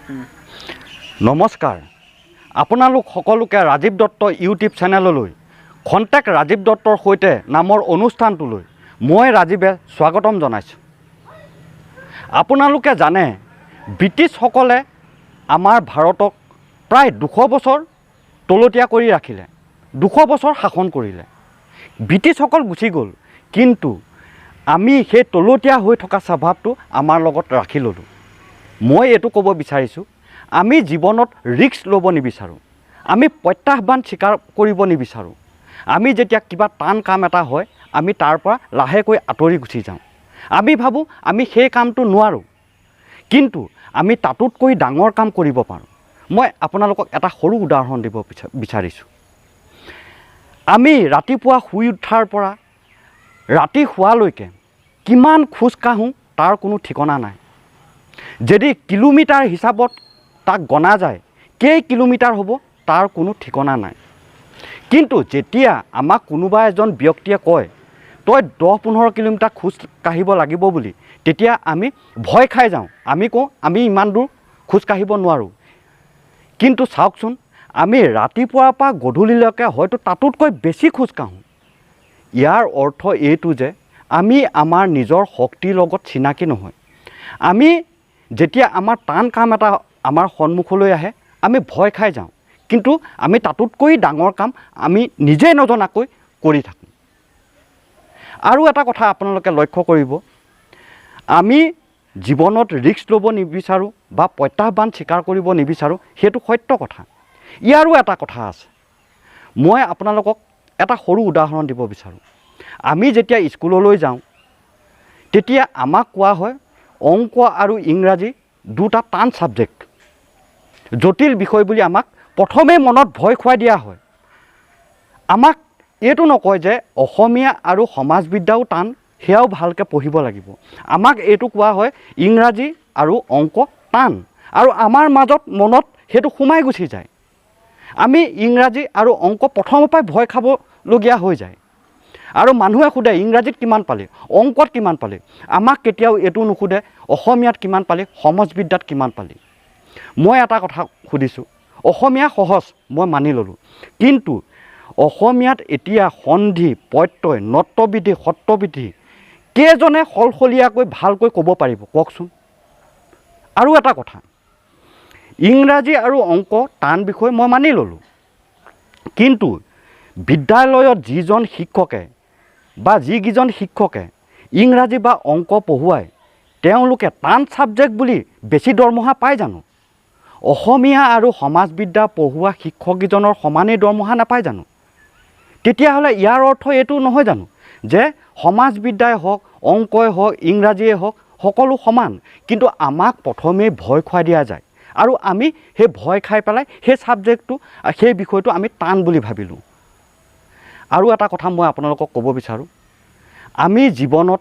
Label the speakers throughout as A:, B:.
A: নমস্কাৰ, আপোনালোক সকলোকে ৰাজীৱ দত্ত ইউটিউব চেনেললৈ, খন্তেক ৰাজীৱ দত্তৰ সৈতে নামৰ অনুষ্ঠানটোলৈ মই ৰাজীৱে স্বাগতম জনাইছোঁ। আপোনালোকে জানে, ব্ৰিটিছসকলে আমাৰ ভাৰতক প্ৰায় 200 বছৰ তলতীয়া কৰি ৰাখিলে, 200 বছৰ শাসন কৰিলে। ব্ৰিটিছসকল গুচি গ'ল, কিন্তু আমি সেই তলতীয়া হৈ থকা স্বভাৱটো আমাৰ লগত ৰাখি ল'লোঁ। মই এইটো ক'ব বিচাৰিছোঁ, আমি জীৱনত ৰিস্ক ল'ব নিবিচাৰোঁ, আমি প্ৰত্যাহ্বান স্বীকাৰ কৰিব নিবিচাৰোঁ। আমি যেতিয়া কিবা টান কাম এটা হয়, আমি তাৰ পৰা লাহেকৈ আঁতৰি গুচি যাওঁ। আমি ভাবোঁ আমি সেই কামটো নোৱাৰোঁ, কিন্তু আমি তাতোতকৈ ডাঙৰ কাম কৰিব পাৰোঁ। মই আপোনালোকক এটা সৰু উদাহৰণ দিব বিচাৰিছোঁ। আমি ৰাতিপুৱা শুই উঠাৰ পৰা ৰাতি শোৱালৈকে কিমান খোজ কাঢ়োঁ, তাৰ কোনো ঠিকনা নাই। যদি কিলোমিটাৰ হিচাপত তাক গণা যায়, কেই কিলোমিটাৰ হ'ব তাৰ কোনো ঠিকনা নাই। কিন্তু যেতিয়া আমাক কোনোবা এজন ব্যক্তিয়ে কয়, তই 10-15 কিলোমিটাৰ খোজ কাঢ়িব লাগিব বুলি, তেতিয়া আমি ভয় খাই যাওঁ। আমি কওঁ, আমি ইমান দূৰ খোজ কাঢ়িব নোৱাৰোঁ। কিন্তু চাওকচোন, আমি ৰাতিপুৱাৰ পৰা গধূলিলৈকে হয়তো তাতোতকৈ বেছি খোজ কাঢ়োঁ। ইয়াৰ অৰ্থ এইটো যে আমি আমাৰ নিজৰ শক্তিৰ লগত চিনাকি নহয়। আমি যেতিয়া আমাৰ টান কাম এটা আমাৰ সন্মুখলৈ আহে, আমি ভয় খাই যাওঁ, কিন্তু আমি তাতোতকৈ ডাঙৰ কাম আমি নিজেই নজনাকৈ কৰি থাকোঁ। আৰু এটা কথা আপোনালোকে লক্ষ্য কৰিব, আমি জীৱনত ৰিস্ক ল'ব নিবিচাৰোঁ বা প্ৰত্যাহ্বান স্বীকাৰ কৰিব নিবিচাৰোঁ, সেইটো সত্য কথা। ইয়াৰো এটা কথা আছে। মই আপোনালোকক এটা সৰু উদাহৰণ দিব বিচাৰোঁ। আমি যেতিয়া স্কুললৈ যাওঁ, তেতিয়া আমাক কোৱা হয়, অংক আৰু ইংৰাজী দুটা টান ছাবজেক্ট, জটিল বিষয় বুলি আমাক প্ৰথমেই মনত ভয় খুৱাই দিয়া হয়। আমাক এইটো নকয় যে অসমীয়া আৰু সমাজবিদ্যাও টান, সেয়াও ভালকৈ পঢ়িব লাগিব। আমাক এইটো কোৱা হয়, ইংৰাজী আৰু অংক টান, আৰু আমাৰ মাজত মনত সেইটো সোমাই গুচি যায়। আমি ইংৰাজী আৰু অংক প্ৰথমৰ পৰাই ভয় খাবলগীয়া হৈ যায়। আৰু মানুহে সোধে, ইংৰাজীত কিমান পালি, অংকত কিমান পালি? আমাক কেতিয়াও এইটো নুসুধে, অসমীয়াত কিমান পালি, সমাজবিদ্যাত কিমান পালি। মই এটা কথা সুধিছোঁ, অসমীয়া সহজ, মই মানি ল'লোঁ, কিন্তু অসমীয়াত এতিয়া সন্ধি, প্ৰত্যয়, ণত্ববিধি, ষত্ববিধি কেইজনে সলসলীয়াকৈ ভালকৈ ক'ব পাৰিব, কওকচোন? আৰু এটা কথা, ইংৰাজী আৰু অংক টান বিষয়, মই মানি ল'লোঁ, কিন্তু বিদ্যালয়ত যিজন শিক্ষকে বা যিকেইজন শিক্ষকে ইংৰাজী বা অংক পঢ়ুৱায়, তেওঁলোকে টান ছাবজেক্ট বুলি বেছি দৰমহা পায় জানো? অসমীয়া আৰু সমাজবিদ্যা পঢ়োৱা শিক্ষককেইজনৰ সমানেই দৰমহা নাপায় জানো? তেতিয়াহ'লে ইয়াৰ অৰ্থ এইটো নহয় জানো যে সমাজবিদ্যাই হওক, অংকই হওক, ইংৰাজীয়ে হওক, সকলো সমান? কিন্তু আমাক প্ৰথমেই ভয় খুৱাই দিয়া যায় আৰু আমি সেই ভয় খাই পেলাই সেই ছাবজেক্টটো, সেই বিষয়টো আমি টান বুলি ভাবিলোঁ। আৰু এটা কথা মই আপোনালোকক ক'ব বিচাৰোঁ। আমি জীৱনত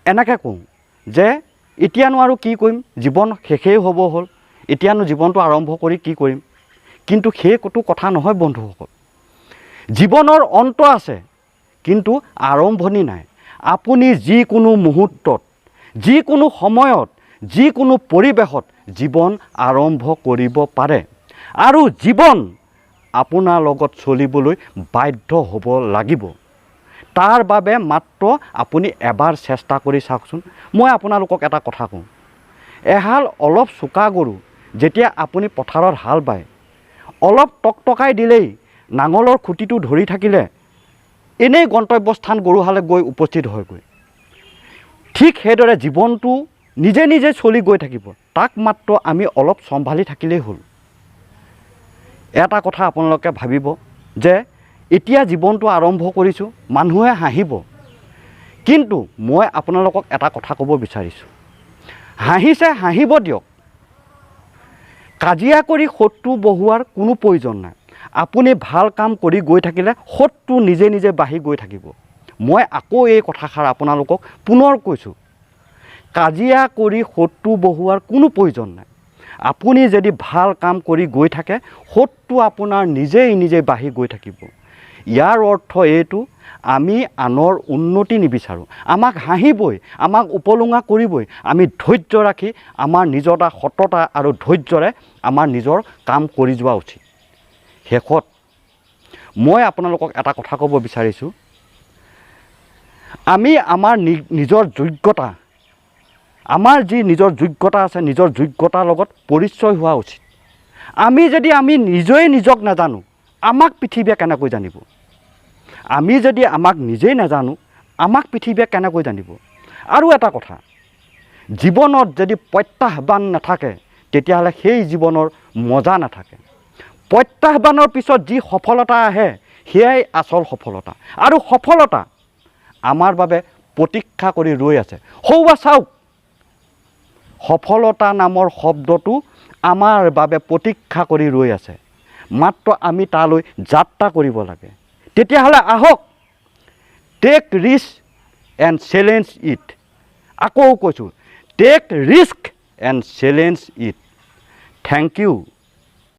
A: এনেকৈ কওঁ যে এতিয়ানো আৰু কি কৰিম, জীৱন শেষেই হ'ব হ'ল, এতিয়ানো জীৱনটো আৰম্ভ কৰি কি কৰিম? কিন্তু সেইটো কথা নহয়, বন্ধুসকল। জীৱনৰ অন্ত আছে, কিন্তু আৰম্ভণি নাই। আপুনি যিকোনো মুহূৰ্তত, যিকোনো সময়ত, যিকোনো পৰিৱেশত জীৱন আৰম্ভ কৰিব পাৰে আৰু জীৱন আপোনাৰ লগত চলিবলৈ বাধ্য হ'ব লাগিব। তাৰ বাবে মাত্ৰ আপুনি এবাৰ চেষ্টা কৰি চাওকচোন। মই আপোনালোকক এটা কথা কওঁ, এহাল অলপ চোকা গৰু যেতিয়া আপুনি পথাৰত হাল বায়, অলপ টকটকাই দিলেই, নাঙলৰ খুঁটিটো ধৰি থাকিলে এনেই গন্তব্যস্থান গৰুহালে গৈ উপস্থিত হয়গৈ। ঠিক সেইদৰে জীৱনটো নিজে নিজে চলি গৈ থাকিব, তাক মাত্ৰ আমি অলপ চম্ভালি থাকিলেই হ'ল। এটা কথা আপোনালোকে ভাবিব যে এতিয়া জীৱনটো আৰম্ভ কৰিছোঁ, মানুহে হাঁহিব। কিন্তু মই আপোনালোকক এটা কথা ক'ব বিচাৰিছোঁ, হাঁহিছে হাঁহিব দিয়ক। কাজিয়া কৰি শত্ৰু বঢ়োৱাৰ কোনো প্ৰয়োজন নাই। আপুনি ভাল কাম কৰি গৈ থাকিলে শত্ৰু নিজে নিজে বাঢ়ি গৈ থাকিব। মই আকৌ এই কথাষাৰ আপোনালোকক পুনৰ কৈছোঁ, কাজিয়া কৰি শত্ৰু বঢ়োৱাৰ কোনো প্ৰয়োজন নাই। আপুনি যদি ভাল কাম কৰি গৈ থাকে, শত্ৰু আপোনাৰ নিজেই নিজে বাঢ়ি গৈ থাকিব। ইয়াৰ অৰ্থ এইটো। আমি আনৰ উন্নতি নিবিচাৰোঁ। আমাক হাঁহিবই, আমাক উপলুঙা কৰিবই। আমি ধৈৰ্য ৰাখি আমাৰ নিজৰ এটা সততা আৰু ধৈৰ্যৰে আমাৰ নিজৰ কাম কৰি যোৱা উচিত। শেষত মই আপোনালোকক এটা কথা ক'ব বিচাৰিছোঁ। আমি আমাৰ নিজৰ যোগ্যতা, আমাৰ যি নিজৰ যোগ্যতা আছে, নিজৰ যোগ্যতাৰ লগত পৰিচয় হোৱা উচিত। আমি যদি আমি নিজেই নিজক নাজানো, আমাক পৃথিৱীয়ে কেনেকৈ জানিব? আমি যদি আমাক নিজেই নাজানো, আমাক পৃথিৱীয়ে কেনেকৈ জানিব? আৰু এটা কথা, জীৱনত যদি প্ৰত্যাহ্বান নাথাকে, তেতিয়াহ'লে সেই জীৱনৰ মজা নাথাকে। প্ৰত্যাহ্বানৰ পিছত যি সফলতা আহে, সেয়াই আচল সফলতা। আৰু সফলতা আমাৰ বাবে প্ৰতীক্ষা কৰি ৰৈ আছে। সৌৱা চাওক, সফলতা নামৰ শব্দটো আমাৰ বাবে প্ৰতীক্ষা কৰি ৰৈ আছে। মাত্ৰ আমি তালৈ যাত্ৰা কৰিব লাগে। তেতিয়াহ'লে আহক, take risk and challenge it. আকৌ কৈছোঁ, take risk and challenge it. Thank you.